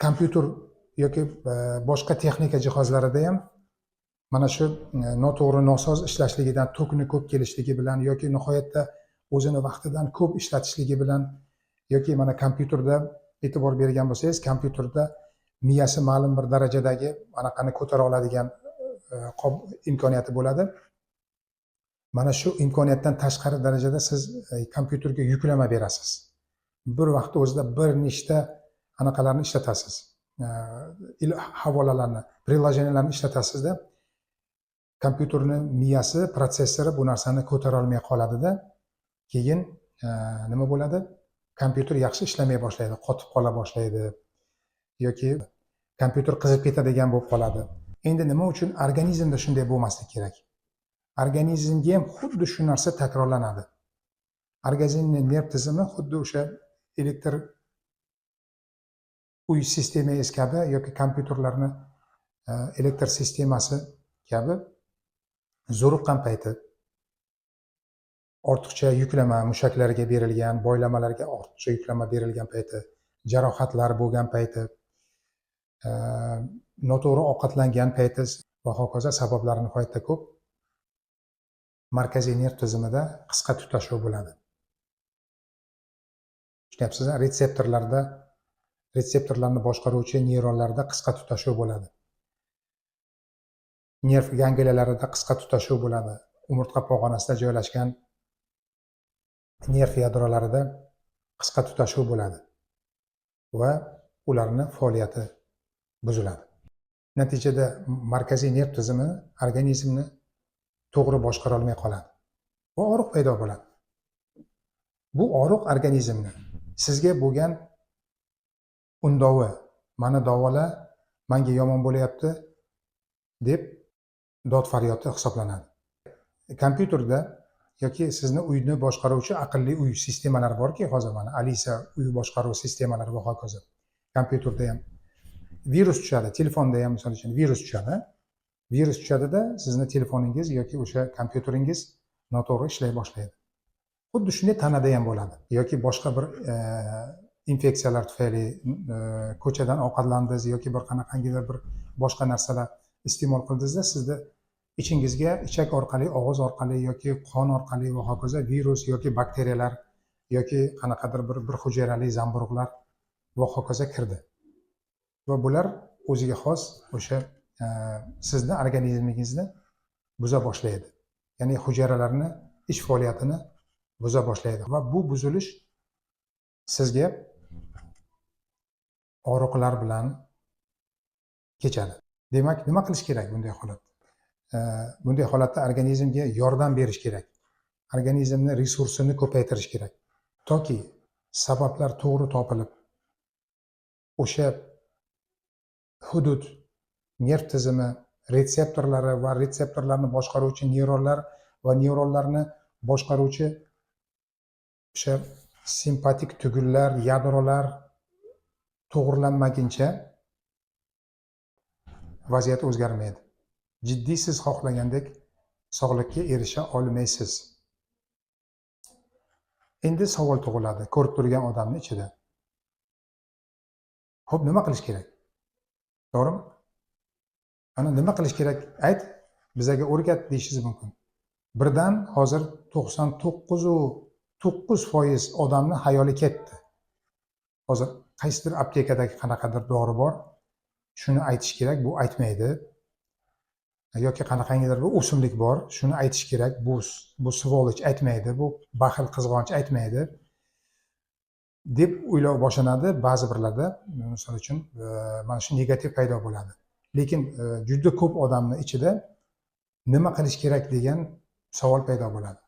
Kompyuter yoki boshqa texnika jihozlarida ham mana shu noto'g'ri, nosoz ishlashligidan, tokni ko'p kelishligi bilan yoki nihoyatda o'zini vaqtidan ko'p ishlatishligi bilan, yoki mana kompyuterda e'tibor bergan bo'lsangiz, kompyuterda miyasi ma'lum bir darajadagi anaqani ko'tara oladigan imkoniyati bo'ladi. Mana shu imkoniyatdan tashqari darajada siz kompyuterga yuklama berasiz. Bir vaqtda o'zida bir nechta anaqalarni ishlatasiz. Havolalarni, приложения larni ishlatasizda, kompyuterni miyasi, protsessori bu narsani ko'tara olmay qoladida, keyin nima bo'ladi? Kompyuter yaxshi ishlamay boshlaydi, qotib qola boshlaydi yoki kompyuter qizib ketadigan bo'lib qoladi. Endi nima uchun organizmda shunday bo'lmasligi kerak? Organizmga ham xuddi shu narsa takrorlanadi. Organizmning nerv tizimi xuddi o'sha elektr uy sistemangiz kabi yoki kompyuterlarni elektr sistemasi kabi zo'riqqan payti, ortiqcha yuklama mushaklarga berilgan, boylamalarga ortiqcha yuklama berilgan payti, jarohatlar bo'lgan payti, noto'g'ri ovqatlangan payti va hokazo, sabablari nihoyatda ko'p. Markaziy nerv tizimida qisqa tutashuv bo'ladi. Tushunyapsizmi? Retseptorlarda, retseptorlarni boshqaruvchi neyronlarda qisqa tutashuv bo'ladi. Nerv gangliyalarida qisqa tutashuv bo'ladi. Umurtqa pog'onasida joylashgan nerv yadrolarida qisqa tutashuv bo'ladi va ularni faoliyati buziladi. Natijada markaziy nerv tizimi organizmni to'g'ri boshqara olmay qoladi va og'riq paydo bo'ladi. Bu og'riq organizmni sizga bo'lgan undovi, mani davola, manga yomon bo'lyapti deb dod faryodi hisoblanadi. Kompyuterda yoki sizni uyni boshqaruvchi aqlli uy sistemalari borki, hozir mana Alisa uy boshqaruv sistemalari va hokazo. Kompyuterda ham virus tushadi, telefonda ham, misol uchun, virus tushadi. Virus tushadida, sizni telefoningiz yoki o'sha kompyuteringiz noto'g'ri ishlay boshlaydi. Xuddi shunday tanada ham bo'ladi yoki boshqa bir infeksiyalar tufayli, ko'chadan ovqatlandingiz yoki bir qanaqangidir bir boshqa narsalar iste'mol qildingizda, sizni ichingizga ichak orqali, og'iz orqali yoki qon orqali va hokazo virus yoki bakteriyalar yoki qanaqadir bir hujayrali zamburug'lar va hokazo kirdi. Va bular o'ziga xos o'sha sizni organizmingizni buza boshlaydi. Ya'ni hujayralarni ish faoliyatini buza boshlaydi va bu buzilish sizga og'riqlar bilan kechadi. Demak, nima qilish kerak bunday holatda? Bunday holatda organizmga yordam berish kerak. Organizmni resursini ko'paytirish kerak. Toki sabablar to'g'ri topilib, o'sha hudud nerv tizimi retseptorlari va retseptorlarni boshqaruvchi neyronlar va neyronlarni boshqaruvchi o'sha simpatik tugunlar, yadrolar to'g'rilanmaguncha vaziyat o'zgarmaydi. Jiddiy siz xohlagandek sog'likka erisha olmaysiz. Endi savol tug'iladi ko'rib turgan odamni ichida. Xo'p, nima qilish kerak? To'g'rimi? Ana nima qilish kerak? Ayt, bizaga o'rgat deyishingiz mumkin. Birdan hozir 99,9% odamni xayoli ketdi. Hozir qaysidir aptekadagi qanaqadir dori bor, shuni aytish kerak, bu aytmaydi. Yoki qanaqangidir bir o'simlik bor, shuni aytish kerak, bu сволочь aytmaydi, bu baxil, qizg'onch aytmaydi deb o'ylab boshlanadi ba'zi birlarda. Misol uchun, mana shu negativ paydo bo'ladi. Lekin juda ko'p odamni ichida nima qilish kerak degan savol paydo bo'ladi.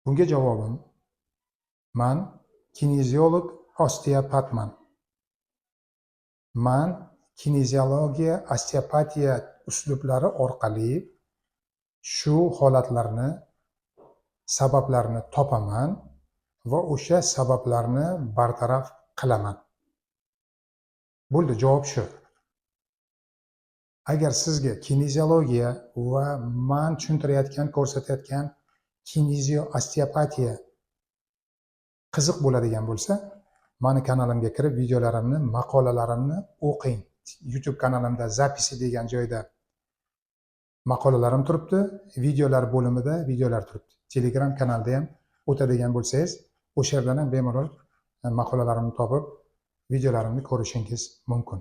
Bunga javobim: man kineziolog osteopatman. Man kineziologiya, osteopatiya uslublari orqali shu holatlarni sabablarini topaman va o'sha sabablarni bartaraf qilaman. Bo'ldi, javob shu. Agar sizga kineziologiya va man tushuntirayotgan, ko'rsatayotgan kinezio osteopatiya qiziq bo'ladigan bo'lsa, Mani kanalimga kirib, videolarimni, maqolalarimni o'qing. YouTube kanalimda "Записи" degan joyda maqolalarim turibdi, videolar bo'limida videolar turibdi. Telegram kanalda ham o'tadigan bo'lsangiz, o'sha yerdan ham bemalol maqolalarimni topib, videolarimni ko'rishingiz mumkin.